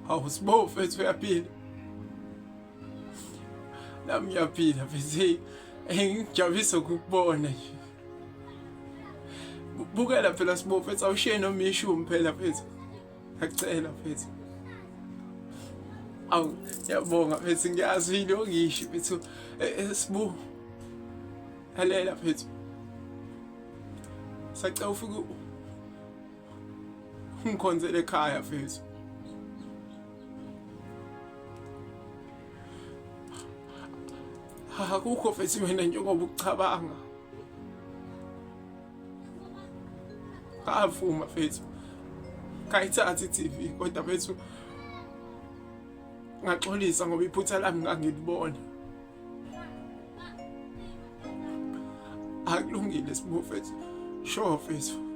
Hawu Sbo mfethu uyaphila. Nami ngiyaphila mfethu. Hey, hey ngijabulisa ukukubona nje. Bukela phela Sbo mfethu awushiye noma ishumi phela mfethu. Ngiyacela mfethu. Awu ngiyabonga mfethu ngiyazi into ongisho mfethu. Eh, eh, Sbu. Lalela mfethu. Sacela ufike ungikhonzele ekhaya mfethu. Akukho mfethu mina njengoba ukucabanga. Ngavuma mfethu. Ngayithatha i-TV kodwa mfethu ngaxolisa ngoba iphutha lami ngangilibona. Akulungile Sbu mfethu. Sure mfethu.